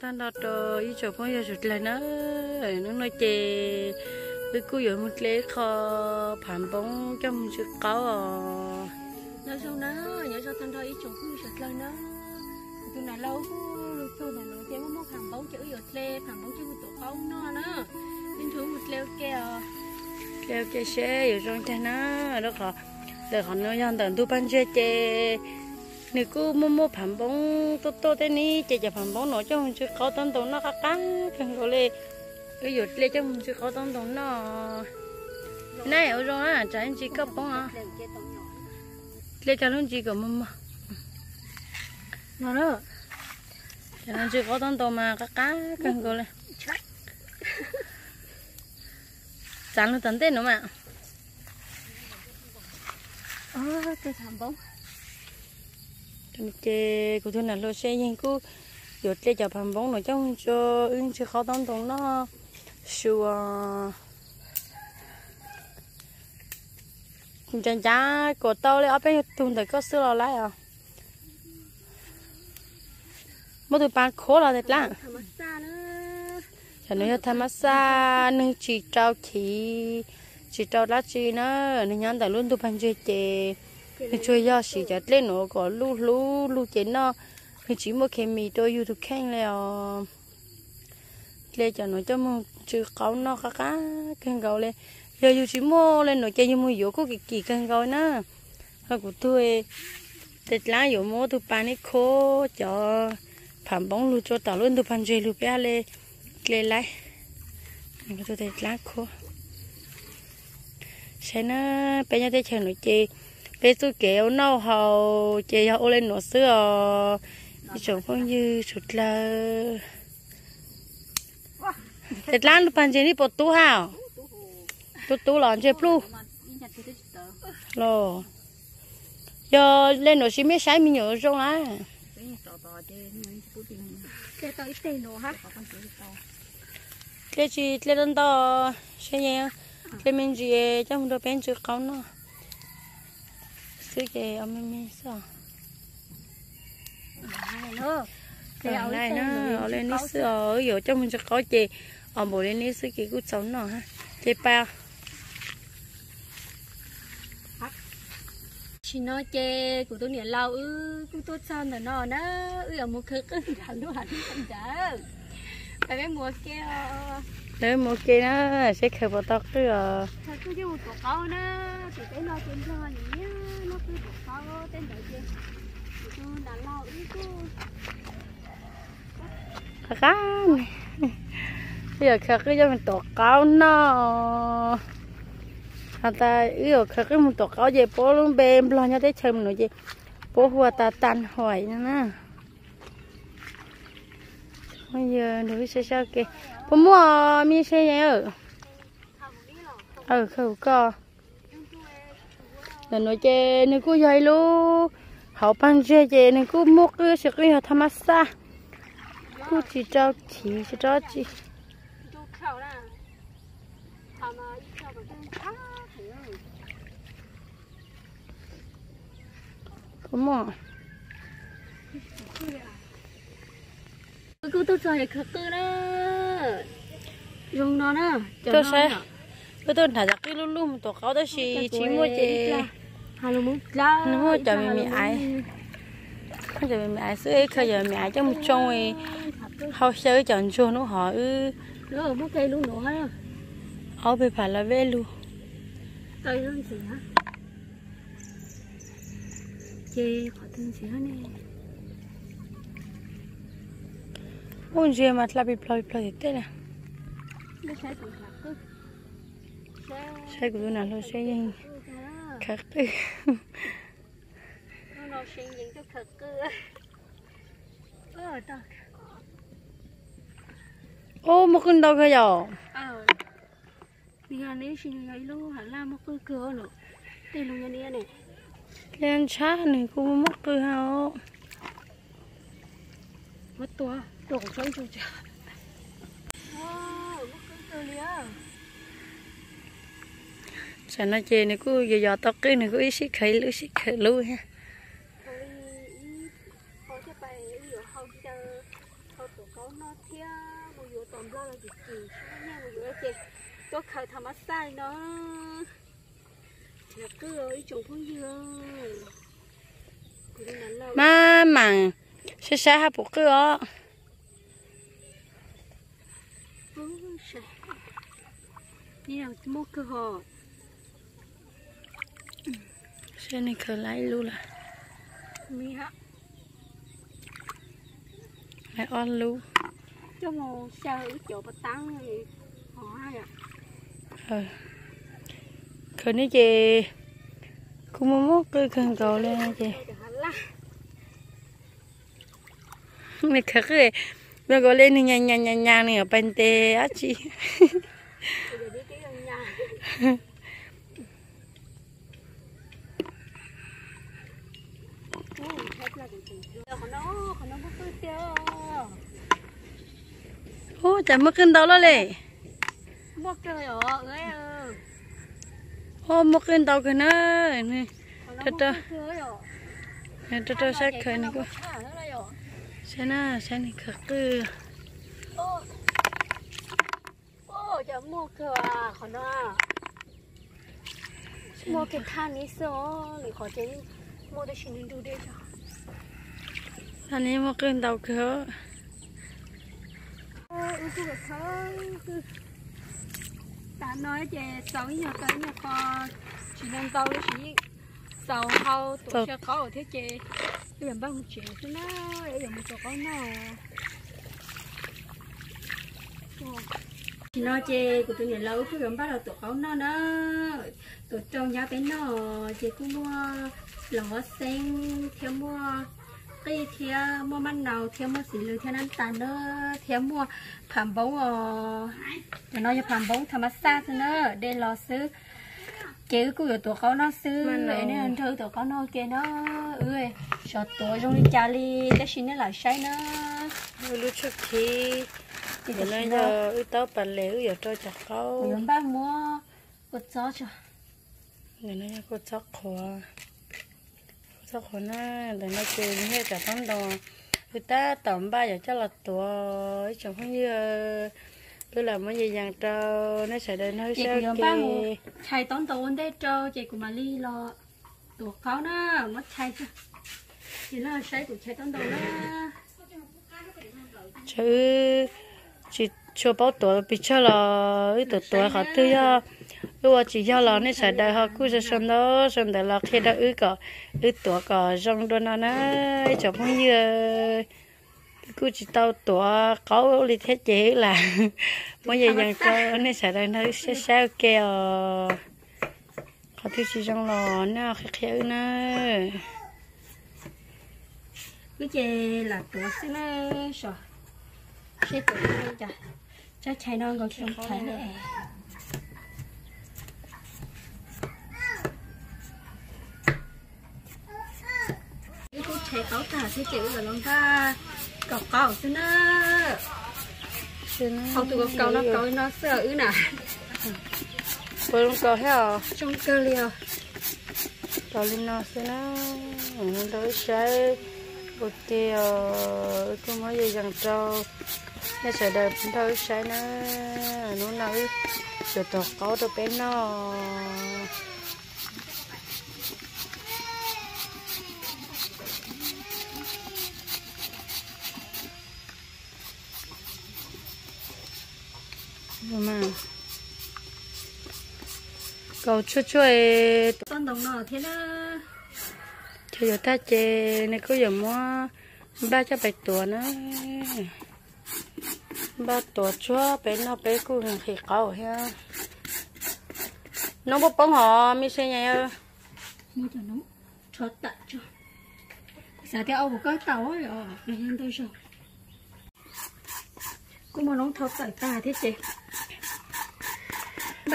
Nyob nto rau ib tsoom phooj ywg suav dlawg na, hnub no ces wb kuj yuav mus dle ib qho phav npoob coj mus ntxhw qaub os. Nyob zoo na, nyob zoo tag nrho ib tsoom phooj ywg suav dlawg na. Kuv tus nam laug kuj lug txug ntawm nuav ces muaj muaj phav npoob ces wb yuav dle phav npoob coj mus tuav qaub noj na. Ib ntsis mus dle ua ke os. Dle ua ke seb yuav zoo cas na. Lub qhov, ntawm qhov nuav yog ntawm ntug pag ntseg ces nws kuj muaj muaj phav npoob tuaj tuaj teb ne, ces cov phav npoob nuav coj mus ntxhw qaub taub ntoo noj qab qab kawg nkaus li. Wb yuav dle coj mus ntxhw qaub taub ntoo noj. Neb ua zoo na, tsam ib ntsis koj poob os. Dle cov lub ntsis kom mos mos. Ntxhw qaub taub ntoo mas qab qab kawg nkaus li. Txav lug tom ntej nuav mas. Ces kuv tug nam hluas Seb Yeeg kuj yuav dle cov phav npoob nuav coj mus ntxhw, wb ntxhw qaub taub ntoo noj su. Ncav ncav kuas tau li ob peb tug ntawm koj xwb los laib os. Muab tug pas khuab los tes dlaab. Cov nuav yog tha mas xaj, nws tsis rau chiv, tsis rau dlaab tsi na. Nws nyob ntawm lub ntug pag ntseg ces nws tsuas yog siv cov dlej nuav kom luj hlub lug ces noj, nws tsis muaj khes mis rau yug tus kheej li os. Dle cov nuav coj moog ntxhw qaub noj qab qab kawg nkaus li. Yog yug tsis muaj le nuav ces yug moog yuav kuj kim kim kawg nkaus na. Ho kuv tug tes dlaab yuav muab tug pas ne khuab cov pham npoob lug rua tom lub ntug pag ntseg lug peb le dle laib. Tug tes dlaab khuab. Saib na, peb nyob teb chaws nuav ces peb txuj kev ua noj haus ces yog ua le nuav xwb os. Ib tsoom phooj ywg suav dlawg. Tes dlaab lub pag ntseg neb puas tub hab? Tub tub los ntseg pluj los. Yog le nuav sis mej saib me nyuam zoo lawm. Dle tsis dle tau ntau, Seb Yeeg, dle me ntsis coj moog rua peb ntxhw qaub noj xwb ces me me xwb os. Ua le neb xwb os, wb yuav coj moog ntxhw qaub ces os npaum le neb xwb ces kuj txaus noj hab. Ces pab Tam sim no ces kuv tus niam laus wb kuj tuaj txog ntawm no na, wb yuav mus khaws qwj nram lub hav nrad. Pab peb mus ua ke os. Peb mus ua ke na, seb khaws puas tau qwj os. Khaws qwj coj mus tuav qaub na, tim teb no ces nplog nyiam noj qwj tuav qaub, tej ntawd ces kuv tus niam laus wb kuj Qab qab, wb yuav khaws qwj coj mus tuav qaub noj. Has tas wb yuav khaws qwj mus tuav qaub ces puab lub npe nplog nyob teb chaws nuav ces puab hu ua tas tas huaim no na. Yog nrug wb saib saib ua ke, puas muaj me Seb Yeeg? Khaws koj. Ntawm nuav ces nws kuj yog ib lub hauv pag ntseg ces nws kuj muaj qwj, tab sis qwj yog thab mab xaj, kuj tsis rau chiv tsis rau dab tsi. Kuj muaj. Wb kuj tuaj txog es khaws qwj na. Zoo no na, tuaj saib, wb tuaj nrhav cov qwj luj luj mus tuav qaub tab sis tsis muaj ces nws muaj cov me me aiv, muaj cov me me aiv xwb, khaws cov me me aiv coj mus tsoo, hau xyaw wb cov ntsuag nub hov wb ob peb phav los vej lug. Ub, ntsia mas dlha plig plog plig plog tim tej na. Saib kuv tus nam hluas Seb Yeeg khaws qwj. Ub, muaj qwj ntau kawg yom. Ib lub hav laj muaj qwj kawg. Tej lug nyob niab ne. Tej ntshab nws kuj muaj qwj hab. Tam no ces nws kuj yos yos tau qwj, nws kuj ib sij khaws lub ib sij khaws lub thiab. Thiab mus yuav tom nplog los tsis txim, tsis muaj nyiaj mus yuav ces tuaj khaws tha mas xaj li no. Nws qwj ib tsoom phooj ywg, mas mam saib saib haj puas qwj os. Muaj kawg ho. Saib nws khaws lawm ib lub lawm. Lawm ob lub. Coj mus xyaw wb cov pas tab. Khaws nej ces kuj muaj muaj qwj kawg nkaus li ces. Nws khaws qwj zoo nkaus li nws nyas nyas nyas nyas nws pais ntes dab tsi. Ub, cas muaj qwj ntau luaj li. Ub, muaj qwj ntau kawg na. Rau rau saib khaws nws kuj, saib na, saib nws khaws qwj. Muaj kawg qhov no. Muaj kiag thaj neb xwb os, lwm qhov ces muaj tab sis nws nrug deb. Thaj neb muaj qwj ntau kawg. Wb kuj khawb qwj. Tam no ces xaus ib nyuag tau ib nyuag qho, tsis ntau ntau tab sis xaus hau tuam tshaw qaub thiab ces wb yuav npaj mus tsev xwb na, wb yuav mus tuav qaub noj. Tam no ces kuv tus niam laus wb kuj yuav npaj los tuav qaub noj na. Tuav rau nyab peb noj ces kuj muaj los hov xeeb thiab muaj qij thiab muaj maj naus thiab muaj xis lws thiab nab tas na, thiab muaj pham npoob os. Cov no yog pham npoob tha mas xaj xwb na, de los xwb. Ces wb kuj yuav tuav qaub noj xwb, nej nrog wb tuav qaub noj ke na. Wb xyov tuav zoo li cas li tab sis nej lam saib na. Wb lub tshub khiv, ces tam sim no wb taub pas les wb yuav rau cov qaub. Kuv yuav npaj muab kua txob tso. Ntawm no yog kua txob qhuav, kua txob qhuav na. Ntawm no ces yog cov taub ntoo wb tab tom npaj yuav coj los tuav. Ib tsoom phooj ywg, wb lam muab yees yees rau nej sawv daws nrog wb saib ua ke. Chais taub ntoo ua ntej rau ces kuv mam li los tuav qaub na, muab chais, ces los saib kuv chais taub ntoo na. Wb tsis tshua paub tuav pes tsawg los wb tuav tuav qhov twg yog wb ua tsis yog los nej sawv daws ho kuj sau sau ntawv los qhia rau wb kom wb tuav kom zoo dua no na. Ib tsoom phooj ywg, wb kuj tsis tau tuav qaub li thiab ces wb lam muab yees yees rau nej sawv daws nrog wb saib saib ua ke os. Qhov twg tsis zoo los nej qhia qhia wb na. Wb ces lam tuav xwb na, seb tuav cas. Tsab chais no nkaus tsis zoo chais. Wb kuj chais qaub tag thiab ces wb los npaj kaus qaub xwb na. Hauv tus kaus kaus no kaus li no xwb wb na. Puas zoo kaus thiab os? Zoo kawg li os. Kaus li no xwb na. Nrog wb saib ua ke os, wb kuj muab yees yees rau nej sawv daws nrog wb saib na. Hnub no wb yuav tuav qaub rau peb noj. Kaus tshuaj tshuaj toj ntoo no thiab na. Ces yuav tag ces nws kuj yuav muab npaj coj pais tuav na. Npaj tuav tsuag peb noj peb kuj nqhis qaub thiab. Noob poob poob hos me se nyas. Xav tias au kuv koj tau ntau zaug. Kuj muab noob thau tawm tag thiab ces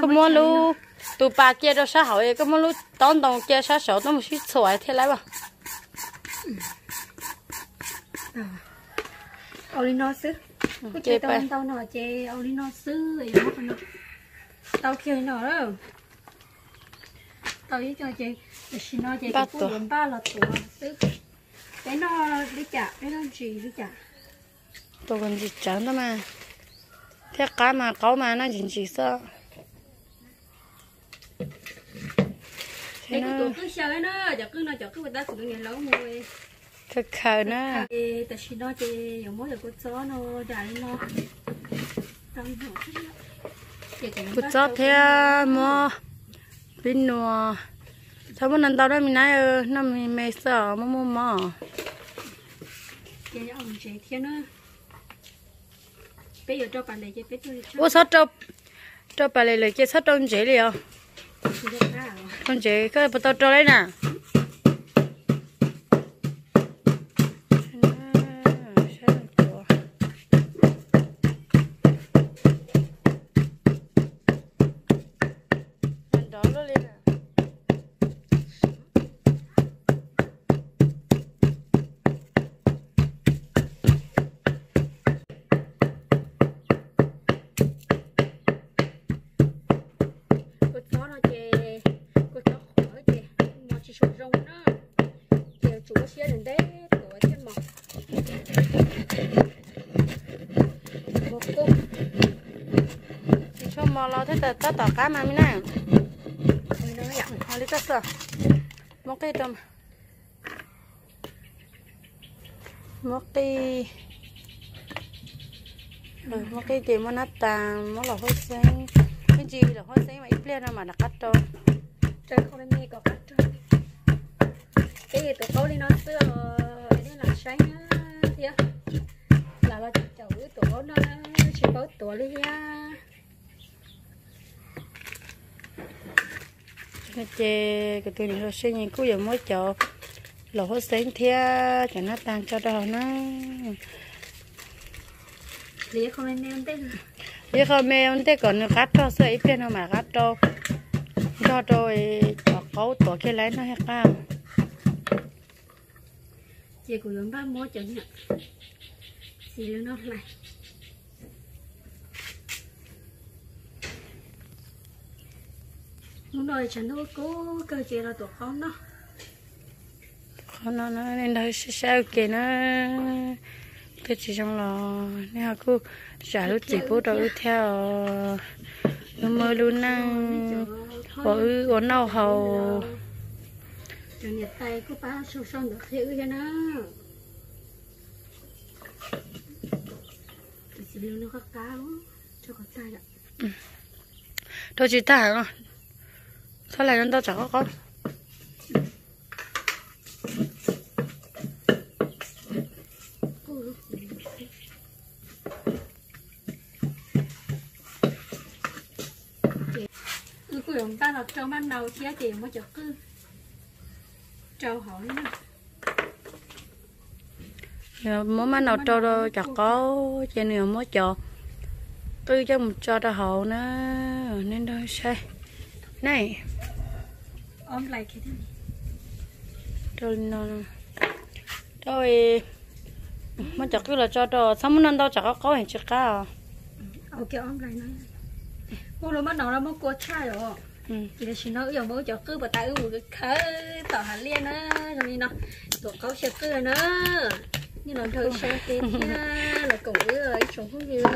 koj muab lub tus pas cia rau sab hauv, koj muab lub taub ntoo cia sab saud tuaj mus sib txhuam thiaj laib as. Au li no xwb. Kuj tsis tau ntau no ces au li no xwb. Tau kiag li no. Tau ib co ces tam sim no ces kuv kuj yuav npaj los tuav xwb. Peb noj li cas, peb noj ntsis li cas. Tus ntsis tsawv ntawd mas, thiab qab mas qaub mas noj ntsis ntsis xwb. Khaws khaws na. Kua txob thiab muab pib nua. Txhob muab noj ntau na me nab, noj me me xwb os, muaj muaj mob. Ua txhob rau, rau pas les lawm ces txhob rau ntsev li os. Rau ntsev koj puas tau rau li na? Kua txob no ces, kua txob qhuav ces mos tsis tshua zoo na, ces tsum ua siab ntev tuav thiaj mos. Mos qub, tsis tshua mos los thiaj tab tom qab mas me na. Li koj xwb, muab qij rau. Muab qij, muab qij ces muab nab tas, muab los huab xeeb, ib ntsis los huab xeeb mas ib pliag no mam rov qab rau. Peb tus qaub li no xwb os, nej los saib thiab. Los los caum wb tus qaub no, tsis paub tuav li thiab. Ces kuv tus niam hluas Seb Nyiv kuj yuav muab cov los huab xeeb thiab cov nab tas tso rau hauv na. Liab qho me ua ntej kom nws qab rog xwb, ib pliag no mam qab rau, nrog rau cov qaub tuav kiag lawm no thiaj qab. Ces kuv yuav npaj muab cov niam txiv lawv no hlais. Hnub no tshav ntuj kub kawg ces los tuav qaub noj. Tuav qaub noj na, nej nrog saib ua ke na. Twb tsis zoo los nej ho kuj zam lub txim pub rau wb thiab os. Lub mab lub neej uas wb ua noj haus. Cov niam tais kuj pab sau sau ntawv qhia wb thiab na. Rau tsis tag, txhob hlais ntau tsam qaub qaub. Wb kuj yuav npaj los rau maj nau thiab ces yuav muab cov qwj rau hauv li na. Muab maj nau rau cov qaub ces nws yuav muab cov qwj coj mus tso rau hauv na. Nej nrog saib ne. Rau li no, rau, muab cov qwj los tso rau, txhob muab noj ntau tsam qaub qaub heev tsis qab os. Ua lub maj nau no muab kua tshaj os. Ces tam sim no wb yuav muab wb cov qwj puas tas wb mus khawb tom hav liaj na, zoo li no. Tuav qaub xyaw qwj na. Nej los nrog wb saib ua ke thiab los koom wb ib tsoom phooj ywg.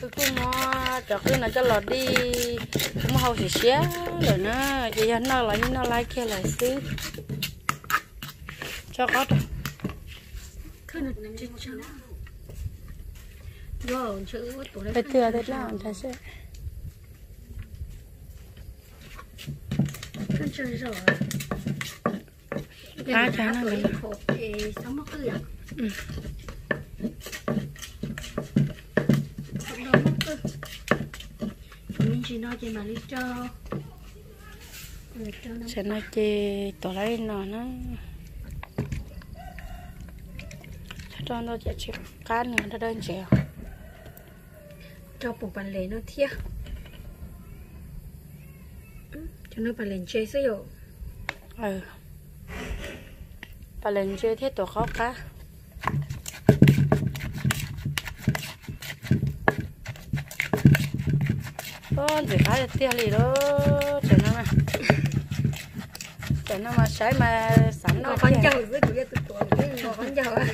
Wb kuj muab cov qwj no coj los dij, kuj muab hau siav siav lawm na, ces yog noj los yeej noj laib kiag lawm xwb. Tso qaub rau. Qab tag no. Tam no ces tuav lawm li no na. Tso rau ntau ces tsis qab, nws dawb dawb ntsev. Rau pum pas les no thiab. Cov no pas les ntse xwb yom. Pas les ntse thiab tuav qaub qab. Ntxim qab tiag li lawm. Tam no mas saib mas xav Nqos qhov ncauj xwb, kuv yog tus tuav kuv thiaj nqos qhov ncauj.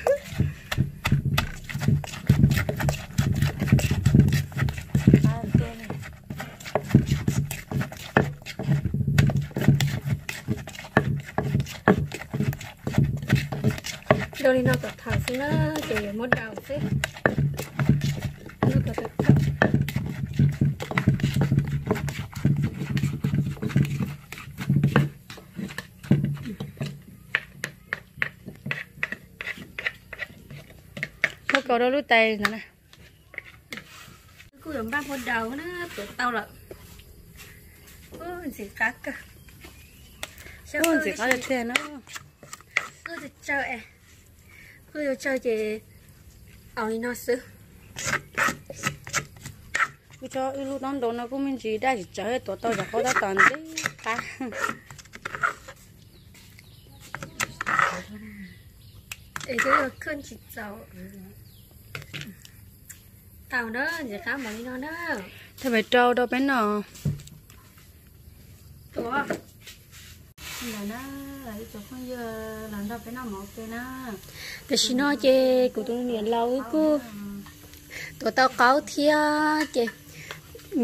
Rau li no kom thawm xwb na, ces yuav muab daus xwb. Muab kaus rau lub tais ntawd na. Kuj yuav npaj ua daus na, tuav tau lawm. Ntxim qab kawg. Ntxim qab tiag na. Kuj yuav tsawg es, kuj yuav tsawg ces aus li no xwb. Kuj tso wb lub taub ntoo no kuj me ntsis daj tsis tsawg, tuav tau cov qaub tab tom ntxim qab. Es twb yog khwj tsis txaus. Tau na, ntxim qab npaum li no na. Thaij pem rau rau peb noj. Tus, ib tsoom phooj ywg los nrog peb noj mov ua ke na. Tam sim no ces kuv tus niam laus wb kuj tuav tau qaub thiab ces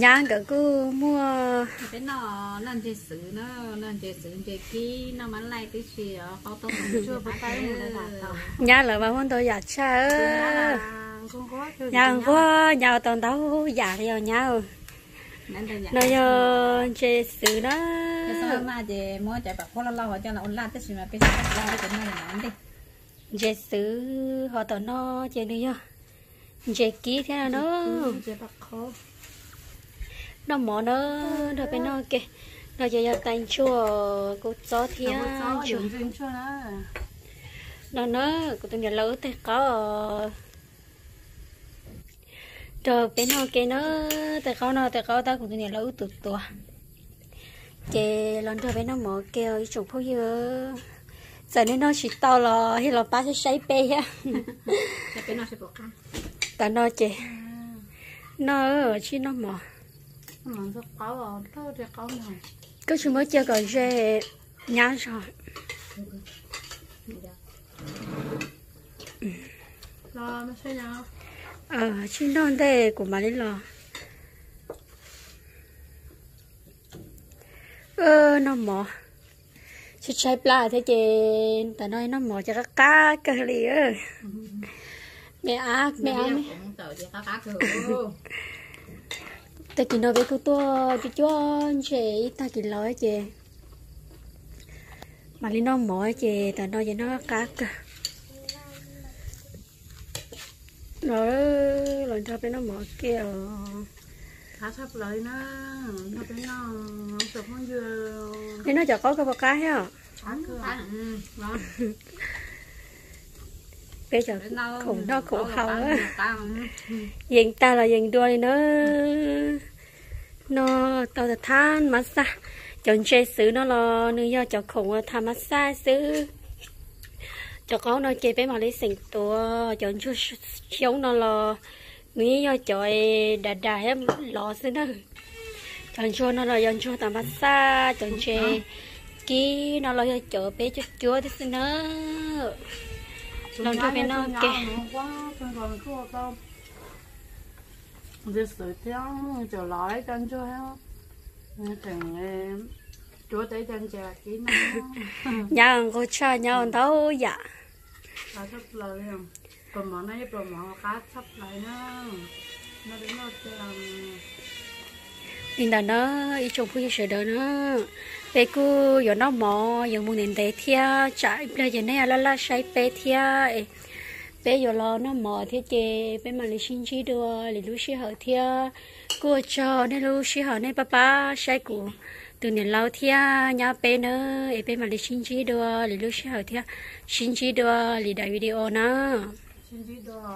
nyab nkawd kuj muaj. Peb noj, noj ntses xwb na, noj ntses xwb ntses kib, noj mab laij tib si, qaub toob. Nyab lawv mas muaj ntau yam tshaj. Nyab nquag, nyab ua tau ntau yam li os nyab. No yog ntses xwb na. Ntses xwb ho tom no ces nws yog ntses kib thiab no. Noj mov na, nrog peb noj ke. No ces yog tais ntsuag, kua txob thiab ntsuag. No na, kuv tus niam laus wb tej qaub os. Nrog peb noj ke na, tej qaub no tej qaub tab kuv tus niam laus wb tus tuav. Ces los nrog peb noj mov ke os ib tsoom phooj ywg. Txawm nej noj tsis tau los yog los pab saib saib peb thiab. Tam no ces noj, tsib noj mov. Koj tsis muab cia kom ze nyab zog. Tsib noj ntej kuv mam li los. Noj mov, tshaib tshaib plab thiab ces tam no noj mov ces qab qab kawg li. Me ab, me ab, tag kis no peb kuj tuaj cuab cuab ntses ib tag kis los ces mam li noj mov ces tam no ces noj qab kawg. Los, los nrog peb noj mov ke os. Peb noj cov qaub kawg puas qab thiab? Peb cov khoom noj khoom haus. Yees tag los yees dua li na. No tau tas thab mab xaj. Cov ntses xwb no los nws yog cov khoom uas thab mab xaj xwb. Cov qaub no ces peb mam li xeem tuav. Cov ntsuag xyoob no los nws yeej yog cov dav dav thiab lov xwb na. Cov ntsuag no los yog ntsuag thab mab xaj, cov ntses kib no los yog cov peb cuab cuab thiab xwb na. Los nrog peb noj ke. Ntses xwb thiab cov lov cov ntsuag. Nyab nquag tshaj, nyab ua ntau yam. Li ntawm no ib tsoom phooj ywg sawv daws na, peb kuj yuav noj mov yuav mus ntev ntev thiab tsam ib pliag ces nej laj laj saib peb thiab. Peb yuav los noj mov thiab ces peb mam li sib ntsib dua lwm lub sij hawm thiab. Kuj ua tsaug nej lub sij hawm nej pab pab saib kuv tus niam laus thiab nyab peb na, es peb mam li sib ntsib dua lwm lub sij hawm thiab sib ntsib dua lwm daim video na. Sib ntsib dua.